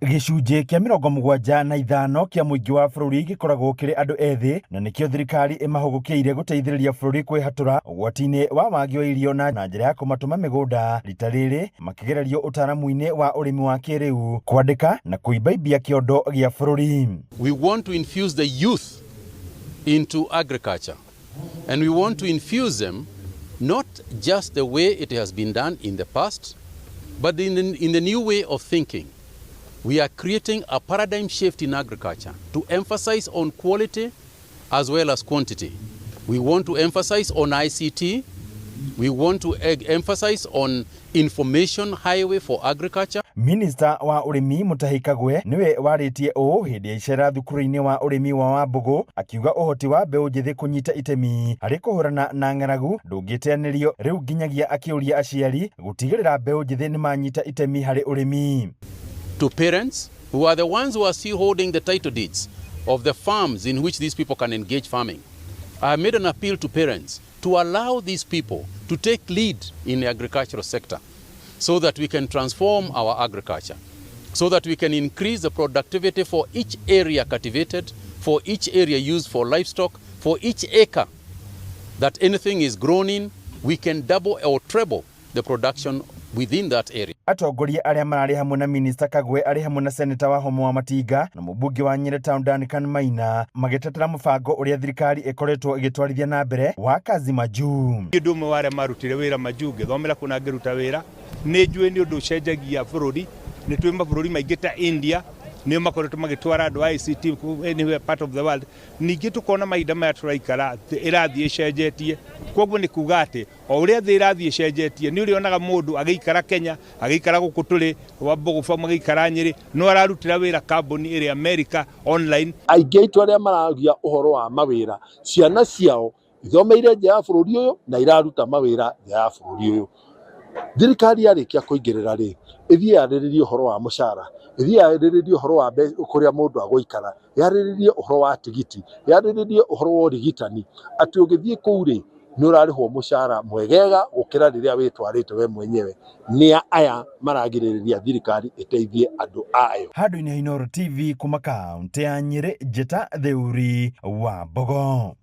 Gĩcunjĩ kĩa 75 kĩa mũingĩ wa bũrũri gĩkoragwo kĩrĩ andũ ethĩ na nĩkĩo thirikari ĩmahũgũkĩire gũteithĩrĩria bũrũri kwĩhatũra ũgwati-inĩ wa wagi wa irio na njĩra ya kũmatũma mĩgũnda rita rĩrĩ makĩgererio ũtaaramu-inĩ wa ũrĩmi wa kĩrĩu kwandĩka na kũimbaimbia kĩondo gĩa bũrũri. We want to infuse the youth into agriculture and we want to infuse them not just the way it has been done in the past, but in the new way of thinking. We are creating a paradigm shift in agriculture to emphasize on quality as well as quantity. We want to emphasize on ICT. We want to emphasize on information highway for agriculture. Minista wa ũrĩmi Mutahi Kagwe nĩwe warĩtie ũũ hĩndĩ ya icera thukuru-inĩ wa ũrĩmi wa Wambũgũ, akiuga ũhoti wa mbeũ njĩthĩ kũnyita itemi harĩ kũhũrana na ng'aragu ndũngĩteanĩrio rĩu nginyagia akĩũria aciari gũtigĩrĩra mbeũ njĩthĩ nĩmanyita itemi harĩ ũrĩmi. To parents who are the ones who are still holding the title deeds of the farms in which these people can engage farming, I made an appeal to parents to allow these people to take lead in the agricultural sector so that we can transform our agriculture, so that we can increase the productivity for each area cultivated, for each area used for livestock, for each acre that anything is grown in, we can double or treble the production within that area. Atongoria arĩa mararĩ hamwe na Minista Kagwe arĩ hamwe na Seneta wa Homo wa Matinga na mũmbunge wa Nyeri Town Duncan Maina magĩtetera mũbango ũrĩa thirikari ĩkoretwo ĩgĩtwarithia na mbere wa Kazi Majuu. Ũndũ ũmwe wa arĩa marutire wĩra majuu ngĩthomera kũu na ngĩruta wĩra nĩ njũĩ nĩ ũndũ ũcenjagia bũrũri. Nĩ twĩ mabũrũri maingĩ ta India nĩo makoretwo magĩtwara andũ a ICT anywhere part of the world. Ningĩ tũkona mahinda maya tũraikara ĩrathiĩ ĩcenjetie, koguo nĩ kuga atĩ o ũrĩa thĩ ĩrathiĩ ĩcenjetie nĩ ũrĩonaga mũndũ agĩikara Kenya, agĩikara gũkũ tũrĩ Wambogo Farm, agĩikara Nyĩrĩ, no ararutĩra wĩra kambuni ĩrĩ America online. Aingĩ aitũ arĩa maragia ũhoro wa mawĩra, ciana ciao ithomeire nja ya bũrũri ũyũ na iraruta mawĩra nja ya bũrũri ũyũ. Thirikari yarĩkia kũingĩrĩra rĩ, ĩthiĩ yarĩrĩrie ũhoro wa mũcara, ĩthiĩ yarĩrĩrie ũhoro wa kũrĩa mũndũ agũikara, yarĩrĩrie ũhoro wa tigiti, yarĩrĩrie ũhoro wa ũrigitani, atĩ ũgĩthiĩ kũu rĩ, nĩ ũrarĩhwo mũcara mwegega gũkĩra rĩrĩa wĩtwarĩte we mwenyewe. Nĩa aya maragirĩrĩria thirikari ĩteithie andũ ayo? Handũ-inĩ ha Inooro TV kuma kaũntĩ ya Nyĩrĩ, Njĩta Theuri wa Mbogo.